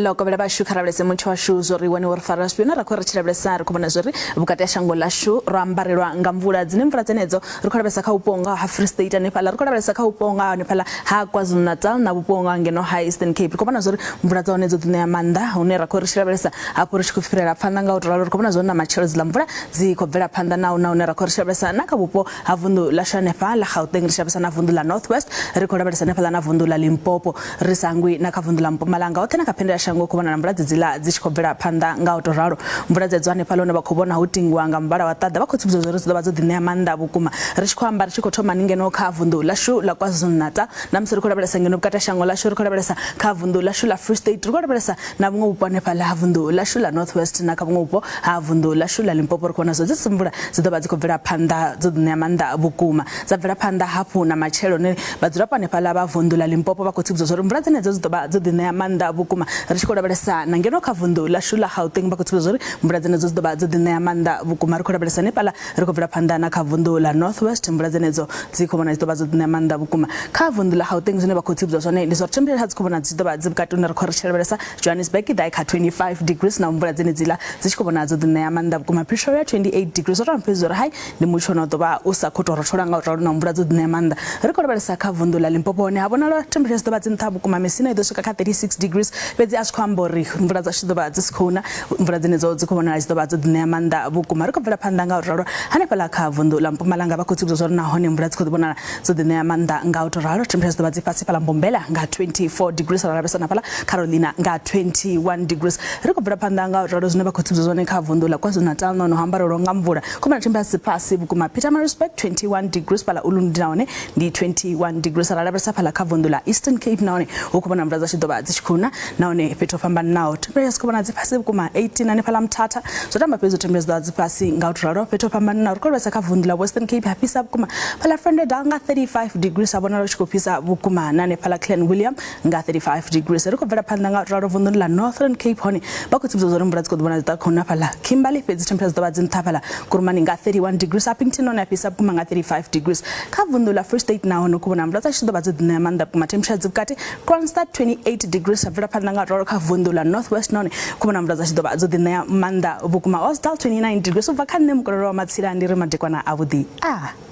Ḽo kovhela vhashu kha lavhelese mutsho washu zwo ri wani wo ri farela zwifhio na ra khou ri tshi lavhelesa ri khou vhona zwori vhukati ha shango ḽashu ro ambarelwa nga mvula dzine mvula dzenedzo ri khou lavhelesa kha vhupo nga ha Free State hanefhaḽa ri khou lavhelesa kha vhupo nga hanefhaḽa ha KwaZulu Natal na vhupo nga ngeno ha Eastern Cape ri khou vhona zwori mvula dza hone dzo ḓi ṋea maanḓa hune ra khou ri tshi lavhelesa hafhu ri tshi khou fhirela phanḓa nga u to ralo ri khou vhona zwori na matshelo dziḽa mvula dzi khou bvela phanḓa na huna hune ra khou ri tshi lavhelesa na kha vhupo ha vunḓu ḽashu hanefha ḽa Gauteng ri tshi lavhelesa na vunḓu ḽa North West ri khou lavhelesa hanefhaḽa na vunḓu ḽa Limpopo ri sa hangwi na kha vunḓu ḽa Mpumalanga hoṱhe na kha phendela shango khou vhonala mvula dzedziḽa dzi tshi khou bvela phanḓa nga u to ralo mvula dzedzo hanefhaḽa hune vha khou vhona hu tingiwa nga muvhala wa ṱaḓa vha khou tsivhudzwa zwa uri dzi ḓo vha dzo ḓi ṋea maanḓa vhukuma ri tshi khou amba ri tshi khou thoma ngeno kha vunḓu ḽashu ḽa KwaZulu-Natal na musi ri khou lavhelesa ngeno vhukati ha shango ḽashu ri khou lavhelesa kha vunḓu ḽashu ḽa Free State ri khou lavhelesa na vhuṅwe vhupo hanefhaḽa ha vunḓu ḽashu ḽa North West na kha vhuṅwe vhupo ha vunḓu ḽashu ḽa Limpopo ri khou vhona zwo dzi mvula dzi ḓo vha dzi khou bvela phanḓa dzo ḓi ṋea maanḓa vhukuma dza bvela phanḓa hafhu na matshelo ne vhadzulapo hanefhaḽa vha vunḓu ḽa Limpopo vha khou tsivhudzwa zwa uri mvula dzenedzo dzi ḓo vha dzo ḓi ṋea maanḓa vhukuma ri tshi khou lavhelesa na ngeno kha vunḓu ḽashu ḽa Gauteng vha khou tsivhudzwa zwa uri mvula dzenedzo dzi ḓo vha dzo ḓi ṋea maanḓa vhukuma ri khou lavhelesa hanefhaḽa ri khou bvela phanḓa na kha vunḓu ḽa North West mvula dzenedzo dzi khou vhona dzi ḓo vha dzo ḓi ṋea maanḓa vhukuma kha vunḓu ḽa Gauteng zwine vha khou tsivhudzwa zwone ndi zwa uri temperature dzi khou vhona dzi ḓo vha dzi vhukati hune ri khou ri tshi lavhelesa Johannesburg i ḓa i kha 25 degrees na mvula dzenedziḽa dzi tshi khou vhona dzo ḓi ṋea maanḓa vhukuma Pretoria 28 degrees zwo tamba fhedzi uri hai ndi mutsho no ḓo vha u sa khou tou rothola nga u ralo na mvula dzo ḓi ṋea maanḓa ri khou lavhelesa kha vunḓu ḽa Limpopo hone ha vhonala temperature dzi ḓo vha dzi nṱha vhukuma Messina i ḓo swika kha 36 degrees fhedzi a zwi khou amba uri mvula dzashu ḓo vha dzi si khou na mvula dzenedzo dzi khou vhonala dzi ḓo vha dzo ḓi ṋea maanḓa vhukuma ri khou bvela phanḓa nga u ralo hanefhaḽa kha vunḓu ḽa Mpumalanga vha khou tsivhudzwa zwa uri nahone mvula dzi khou ḓi vhonala dzo ḓi ṋea maanḓa nga u tou ralo temperature dzi ḓo vha dzi fhasi fhaḽa Mbombela nga 24 degrees ra lavhelesa na fhaḽa Carolina nga 21 degrees ri khou bvela phanḓa nga u ralo zwine vha khou tsivhudzwa zwone kha vunḓu ḽa KwaZulu-Natal nahone ho ambarelwa nga mvula khou vhona temperature dzi fhasi vhukuma Pietermaritzburg 21 degrees fhaḽa Ulundi nahone ndi 21 degrees ra lavhelesa fhaḽa kha vunḓu ḽa Eastern Cape nahone hu khou vhona mvula dza tshi ḓo vha dzi tshi khou na nahone fhethu ho fhambananaho temperature dzi khou vhona dzi fhasi vhukuma 18 hanefhaḽa Mthatha zwo tamba fhedzi temperature dzi ḓo vha dzi fhasi nga u tou ralo fhethu ho fhambananaho ri khou lavhelesa kha vunḓu ḽa Western Cape ha fhisa vhukuma fhaḽa Vredendal nga 35 degrees ha vhonala hu tshi khou fhisa vhukuma na hanefhaḽa Clanwilliam nga 35 degrees ri khou bvela phanḓa nga u ralo vunḓuni ḽa Northern Cape hone vha khou tsivhudzwa uri mvula dzi khou ḓi vhona dzi khou na fhaḽa Kimberley fhedzi temperature dzi ḓo vha dzi nṱha fhaḽa Kurumani nga 31 degrees Upington hone ha fhisa vhukuma nga 35 degrees kha vunḓu ḽa Free State nahone hu khou vhona mvula dza tshi ḓo vha dzo ḓi ṋea maanḓa vhukuma temperature dzi vhukati Kroonstad 28 degrees ha bvela phanḓa nga u ralo kha vunḓu ḽa North West nahone khou vhona mvula dza tshi ḓo vha dzo ḓi ṋea maanḓa vhukuma Osdal 29 degrees u bva kha nṋe mukololo wa matsila ndi ri madekwana avhuḓi a.